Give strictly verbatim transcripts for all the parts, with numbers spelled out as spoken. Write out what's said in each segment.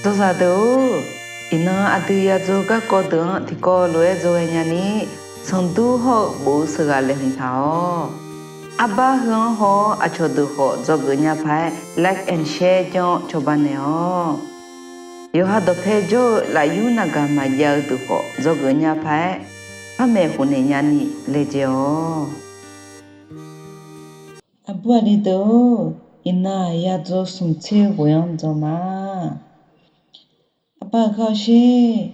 Dzawzaq deuq-or, iqnan aqdui yadzaw garkawv deuq-anr tiqkawv lof-aer dzawghae nyani, sanqdur hawr-eu bof-eu sheuqghaq laeqhmq taq-awq. Arbar heu-anr haw-awr aqcawq deuq khawf dzawgeuf nya paq-aer like and share janr-awr cawba naeq-awq. Yawqha dawqpae jawr-eu lafyur navgaq maqjav-eu deuq khawf dzawgeuf nya paq-aer, par maeqhu naeq nyani laejae-awq. Aqbur aqli deuq-or, iqnan-aq yadzaw smq tser ghoe-anr dzaw ma. Arbar-eu gar-awr sher.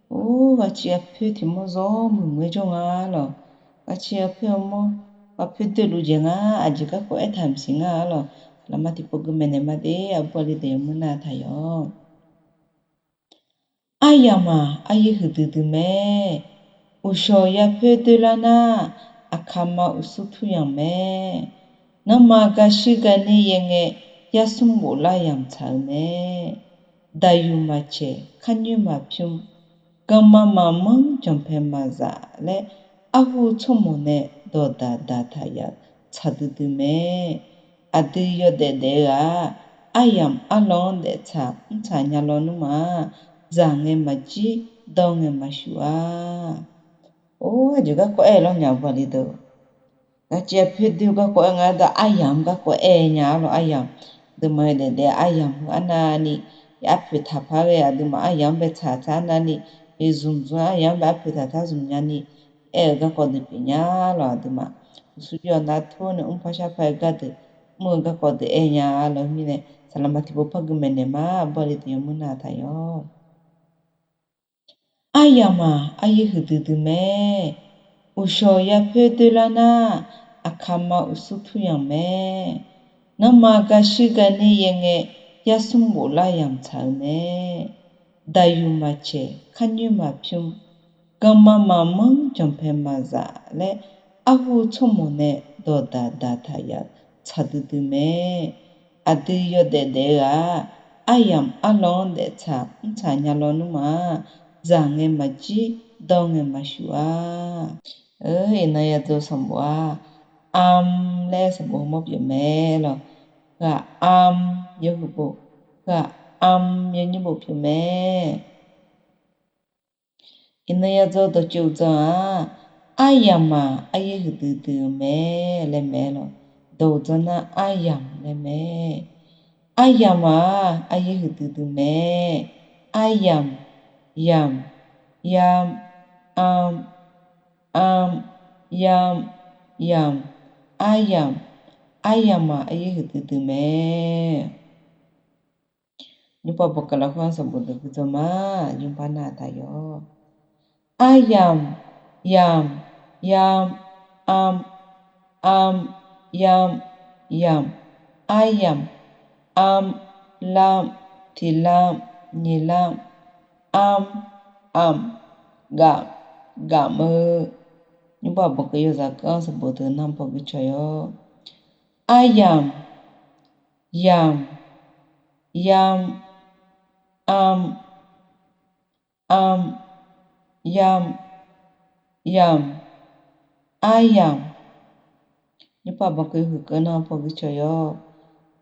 Or, ghaqciv ghaqpoer tiq mawr zawr muiq muiq-aer jawr nga lawq. Ghaqciv ghaqpoer-eu mawr, ghaqpoer doerluf jaeq nga. Aqjeq garkawv aertaq maqsiq nga lawq. Saqlaqma tiqpov gui maeqnaeq ma de. Aqbur aqli deuq yawmuir nar taq yawq. Aryamq-aq, aryaer huiqdui dui mae. Uqshawq yapoer doerlar nar, aqkaqma uqsur tur yamq mae. Nanrma gaqshuir gaqnir yaer ngae, yarsmr ghoflar yamq tsaq-eu mae. Daqyuq maqcaeq, kharnyoer maqpymr, ganma maqmanr, janqpaeq maqzaf laer, arhu tsawrmawq nae dawqdaq daqtaq yaf-euq tsaq duidui mae. Aqdui yawdaef daef-eu-aq, aryamq arlawr-anr daeftsaq mrtsaq nya lawnmr ma. Zaq ngae maqjir, dawr ngae maqshuq-a. Or, aqjeq garkawv aer-eu lawr nya baqli deuq. Ghaqciv ghaqpoer doer garkawv aer nga-aer dawq aryamq garkawv aer nya-a lawq. Aryamq, aqduimaf-eu daefdaef aryamq heu arnavni, arpoeq taqpar ghae aqduimaf aryamq-anr bae tsaq tsaq arnavni, zmq zmq aryamq-anr bae arpoeq taqtar zmq nyani, aer-eu garkawv deuq pyeuf nya lawq. Aqduimaf uqsur jir-awr nar tor nae mrpar sharpar-eu gardeuq, mr-eu garkawv deuq aer nya lawq. Mirnae saqlaqma tiqpov par gui maeqnaeq ma. Aqbur aqli deuq yawmuir nar taq yawq. Aryamq-aq, aryaer huiqdui dui mae. Uqshawq yapoer doerlar nar, aqkaqma uqsur tur yamq mae. Nanrma gaqshuir gaqnir yaer ngae, yarsmr ghoflar yamq tsaq-eu mae. Daqyuq maqcaeq, kharnyoer maqpymr, ganma maqmanr, janqpaeq maqzaf laer, arhu tsawrmawq nae dawqdaq daqtaq yaf-euq tsaq duidui mae. Aqdui yawdaef daef-eu-aq, aryamq arlawr-anr daeftsaq mrtsaq nya lawnmr ma. Zaq ngae maqjir, dawr ngae maqshuq-a. Iqnan yadzaw sanqbof-aq, am laer sanqbof mawr pyeuf mae lawq. Ghaq am yawhuiq bof, ghaq am yawnyir bof pyeuf mae. Iqnan yadzaw dawqtsuif uqdzan-aq, aryamq-aq, aryaer huiqdui dui-eu mae laer mae lawq. Dawq uqdzan nar aryamq laer mae. Aryamq-aq, aryaer huiqdui dui mae. Aryamq, yamq, yam, am, am, yam, yamq, aryamq. Aryamq-aq, aryaer huiqdui dui mae. Nymrpav bawqkeuv lafkhoer-anr sanqbof deuq gui dzaw ma. Nymrpav nar taq yawq. Aryamq, yamq, yam, am, am, yam, yamq, aryamq, am, lam, tiq lam, nyiq lam, am, amq, gamq, gamq-eu. Nymrpav bawqkeuv yawzaq keuv-anr sanqbof deuq nar paw gui cawq yawq. Aryamq, yamq, yam, am, am, yam, yamq, aryamq. Nymrpav bawqkeuv huiqkeuv nar paw gui cawq yawq.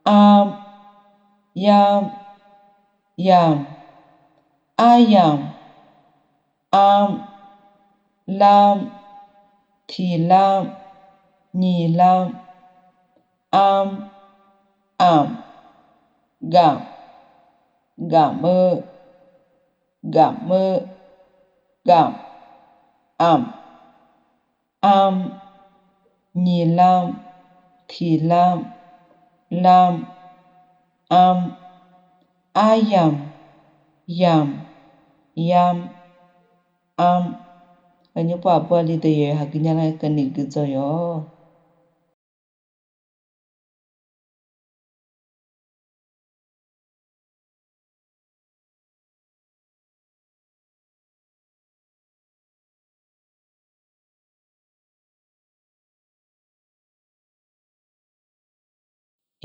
Am, yam, yamq, aryamq, am, lam, tiq lam, nyiq lam, am, amq, gamq, gamq-eu, gamq-eu, gamq, amq, am, nyiq lam, tiq lam, lam, am, aryamq, yamq, yam, am. Nymrpav aqbur aqli deuq yawqha gui nya lar-aer keuvni gui dzaw yawq.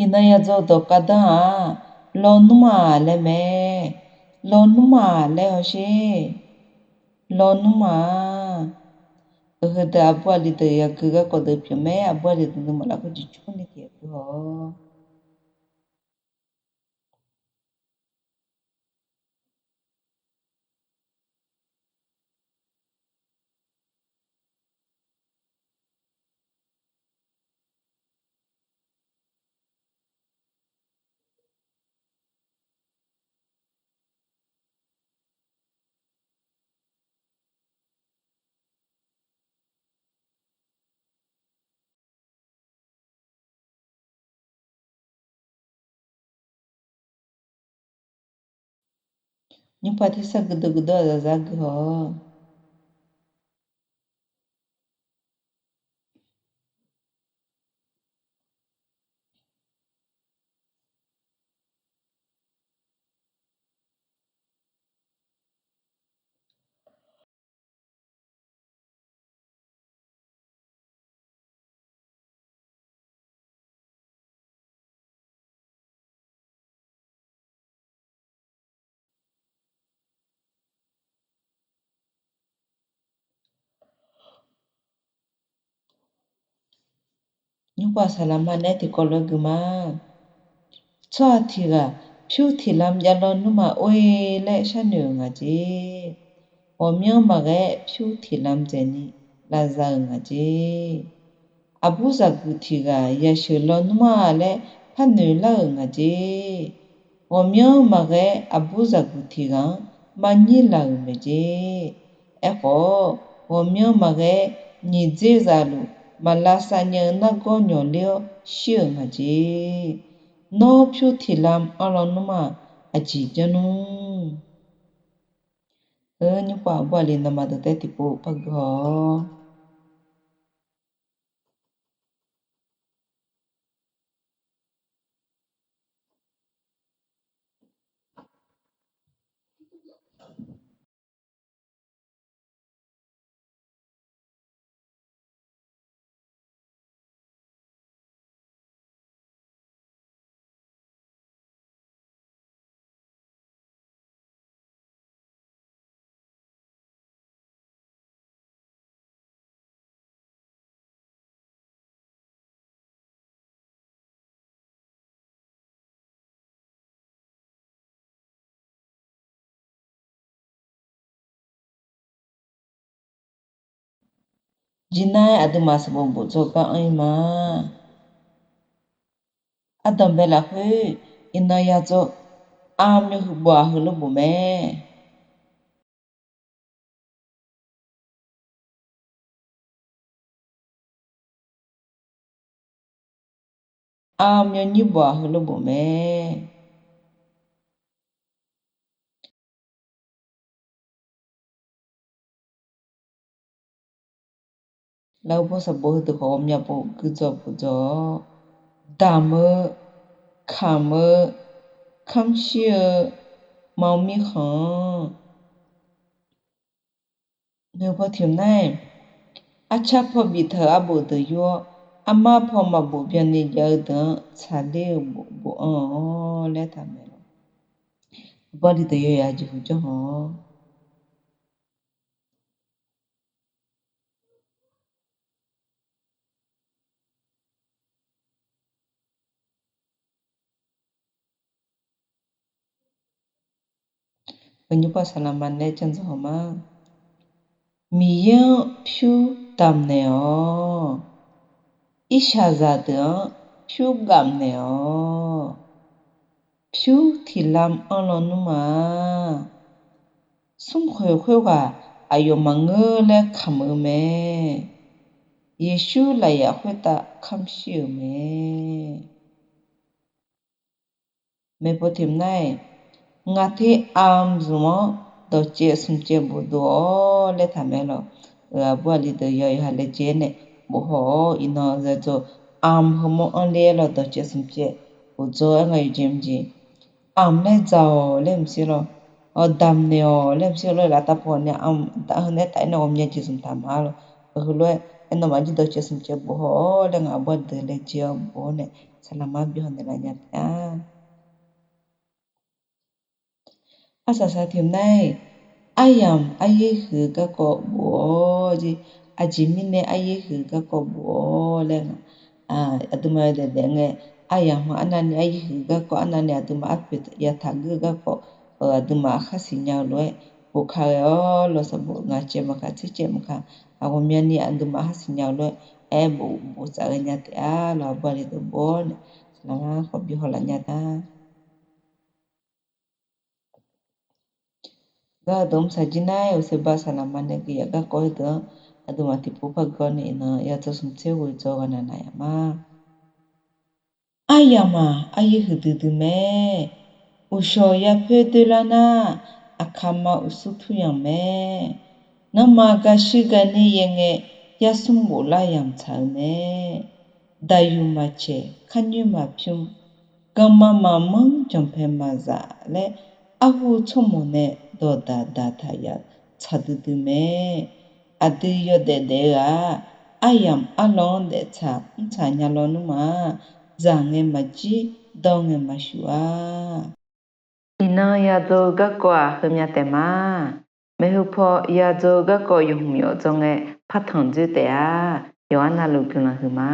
Iqnan yadzaw dawq khavdanr-aq, lawnmr-aq laer mae. Lawnmr-aq laer hawsher. Lawnmr-aq. Heudeuq aqbur aqli deuq yagui garkawv deuq pyeuf mae. Aqbur aqli deuq nuima lafkhoer jeqcurni tiqjeq gui haw-awq. Nymrpav tersar guirdeuv guirdeuv-aq zaqzaq gui haw-awq. Nymrpav saqlaqma nae tiqkawv lof-aer gui ma. Tsawrhaq tiq ghaq pyur tiq lam javlaw nmr ma or-e laer sharnoeq-euq nga jeq. Ghawqmyanr maqghae pyur tiq lam dzaeqni lavza-euq nga jeq. Aqbur zaqguq tiq ghaq yasheuq lawnmr ma laer parnoeq lar-euq nga jeq. Ghawqmyanr maqghae aqbur zaqguq tiq ghaq-anr marnyir laf-euq mae jeq. Aerkhawf, ghawqmyanr maqghae nyiq dzer zaqluf maq lavsav nya-eu nargawr nyawqler-awr shir-euq nga jeq. Nawr pyur tiq lam anr lawnmr ma, aqjeq janr nmr. Heu nymrpav aqbur aqli nawmaf dawqtaev tiqpov par gui haw-awq. Jir nar-aer aqduimaf sanqbof bof dzaw gar anr-ir ma. Ardanqbae lafkhoer iqnan ya dzaw, armyawr huiq bof-aq heulof bof mae. Armyawr nyir bof-aq heulof bof mae. Lafkhoer bof sanqbof heudeuq khawf ghawqmya bof guidzaw bof dzaw-awr, damq-eu, kamq-eu, kamr shir-eu, maqmir khanq-anr. Heu paw tiq nar-aq, arcar paw biftaq-euq arbof deuq yur-awr, armar paw maqbof byanni jav-eu deuq-anr tsaqler-eu bof bofanr-awq laer taqmaeq lawq. Aqbur aqli deuq yawqha jeqhu janr haw-awq. Heu nymrpav saqlaqma nae janr dzaw haw ma. Miqyaer-anr pyur damq naeq-awq. Irshaqzaq deuq-anr pyur gamq naeq-awq. Pyur tiq lam anr lawnmr ma. Smrkhoeq khoerghaq aqyawf maqngeur laer kamq-eu mae. Yeqsur lafyaf khoertav kamr shir-euq mae. Maeqpaw tiq nar-aq, ngaq te armq zmq-anr dawqcaev smq caev bofdov-awr laer taqmaeq lawq. Aqbur aqli deuq yawqha laejae-aer nae bofhaw-awr iqnan zaqdzawq armq heumawr anr ler-aer lawq, dawqcaev smq caev bofdzaw-aer nga yawqjeq mqjeq. Armq laer dzaq-awq laer mqsir lawq. Damq naeq-awq laer mqsir lawq, laf tavpaw nae armq heu nae taf-aer nae ghawqmya jeq zmq taq ma lawq. Heulof-aer aernaw maqjir dawqcaev smq caev bofhaw-awr laer ngaq aqbur aqli deuq laejae-awr bof-awr nae saqlaqma bifhaw naeqlaf nya taef-a. Arsaq saq tiq nar-aq, aryamq aryaer huiq-eu garkawv bof-awr jeq, aqjeq mirnae aryaer huiq-eu garkawv bof-awr laer nga. Aqduimaf yawdaef daef ngae, aryamq heu arnavni aryaer huiq-eu garkawv, arnavni aqduimaf arpoeq yataq geur-eu garkawv, aqduimaf khar siqnya-eu lof-aer bof ka ghae-awr lawq, sanqbof ngaq caev maqkaq tser caev maqkaq, aqghawqmyani aqduimaf khar siqnya-eu lof-aer aer bof bof tsaf ghaenya taef-a lawq. Aqbur aqli deuq bof-awr nae saqlaqma khawf bifhaw laf nya taef-a. Gar heudeuq mr saq jir nar-aer, uqseqba saqlaqma nae guiqyaf garkawv heudeuq-anr aqduimaf tiqpov par gawr nae iqnan yadzaw smq tser ghoe dzaw ghaq naq naq yaf ma. Aryamq-aq aryaer huiqdui dui mae. Uqshawq yapoer doerlar nar, aqkaqma uqsur tur yamq mae. Nanrma gaqshuir gaqnir yaer ngae, yarsmr boflar yamq tsaq-eu mae. Daqyuq maqcaeq, karnyoer maqpymr, ganma maqmanr, janqpaeq maqzaf laer, arhu tsawrmawq nae dawqdaq daqtaq yaf-eu tsaq duidui mae. Aqdui yawdaef daef-eu-aq, aryamq arlawr-anr daeftsaq mrtsaq nya lawnmr ma. Zaq ngae maqjir, dawr ngae maqshuf-a. Iqnan yadzaw-eu garkawv-aq heumya taef ma. Maeqhu paw yadzaw-eu garkawv yawhmq yawf dzawr ngae partanq dzoer taef-a. Yawqha navluf guiqlanq huiqma.